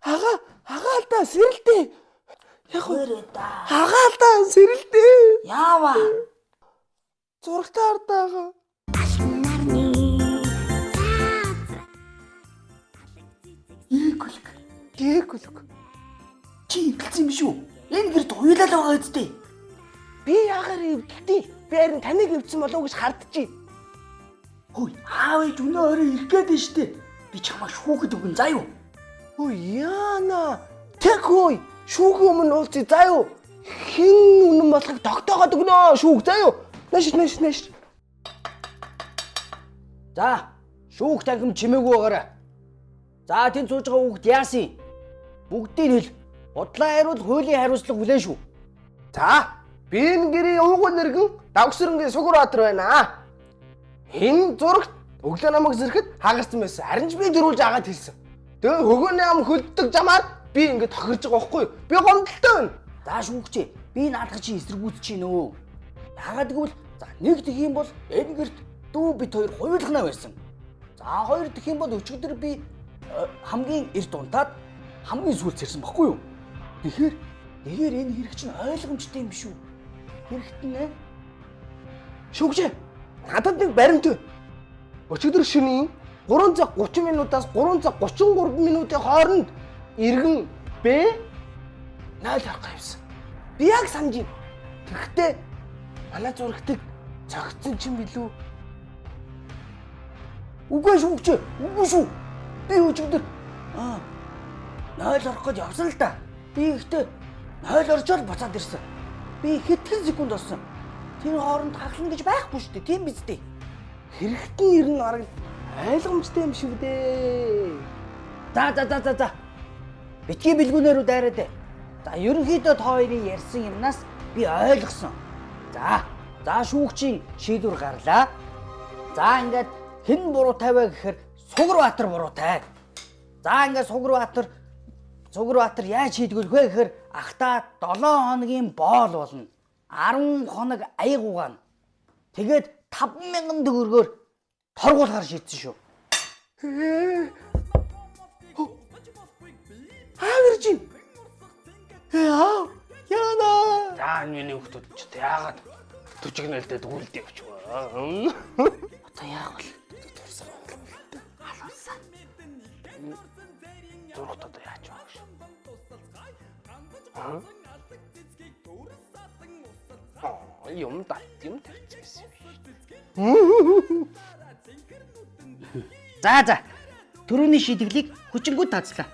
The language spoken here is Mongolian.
Агаа, агаа л да сэрэлтээ. Яг Хөрөө да. агаа л да сэрэлтээ. Яава. Зурагтаа хардаа агаа. Эгүлэг. Гээгүй. Чи эвдэлсэн юм шүү. Энэ гэрт уйлал байгаа үсттэй. Би яагаар эвдэлтий? Би харин таныг эвдсэн болов уу гэж хардчих. Хөөе, аав ээж өнөө орой ирэх гээд байна штэ. Би чамайг шүүхэд өгөн заа юу? Өө яана. Тэг хөөе. Шүүхийн өмнө уулзъя заа юу? Хин үнэн болохыг тогтоогоод өгнө шүүх заа юу? Нааш нааш нааш. За, шүүх танхим чимээгүй байгаарай. За, тэнд сууж байгаа хүүхд яасан юм? Бүгдийг хэл. Худлаа хариул хуулийн хариуцлага хүлээн шүү. За, би энэ гэрийн уугуул нэргэн Давгсрэнгийн Сугар Баатар байна. Энэ зурагт өглөө намайг зэрэхэд хагарсан байсан. Харин ч би дөрүүлж агаад хэлсэн. Тэгээ хөгөөний ам хөлддөг замаар би ингэ тохирж байгаа байхгүй юу? Би гомдолтой байна. За шүүгчээ, би наадах чи эсэргүүцэж чинь өө. Яагаад гэвэл за нэг дэх юм бол энэ гэрт дүү бит хоёр хувилгана байсан. За хоёр дэх юм бол өчигдөр би хамгийн эрт унтаад хамгийн сүүлд сэрсэн баггүй юу? Тэгэхээр тэгэхээр энэ хэрэг чинь ойлгомжтой юм шүү. Хэрэгт нь ээ. Шүүгчээ. Надад нэг баримт байна. Өчигдөр шөнийн 3 цаг 30 минутаас 3 цаг 33 минутын хооронд иргэн Б 0 харах явсан. Би яг санаж байна. Тэгэхдээ манай зурагтыг цогцсон чинь билүү? Үгүй шүүгчээ, үгүй шүү. Би өчигдөр аа 0 орох гэж явсан л да. Би ихтэй 0 орчоод буцаад ирсэн. Би хэдхэн секунд болсон. Тэр хооронд хаглана гэж байхгүй шүү дээ. Тийм биз дээ. Хэрэгтэн ер нь арга ойлгомжтой юм шиг дээ. За за за за за. Битгий бэлгүүнээр үү дайраад. За ерөнхийдөө та хоёрын ярьсан юмнаас би ойлгосон. За за шүүгчийн шийдвэр гарлаа. За ингээд хэн буруутай вэ гэхээр Сугар Баатар буруутай. За ингээд Сугар Баатар яаж шийдгүүлэх вэ гэхээр ахтаа 7 хоногийн боол болно. 10 хоног аяг угаана. Тэгээд 5000 төгрөгөөр торгуулахар шийдсэн шүү. Аав ирж байна. Ээ аав. Яна. За энэ миний хүүхдүүд ч одоо яагаад төжигнэлдээд үлдээ явчихваа. Одоо яах вэ? Алуулсан. Зургт одоо яаж байгаа шүү. Аа юм дат юм тавьчихсан байсан юм. За за. Төрөний шийтгэлийг хүчингү таацлаа.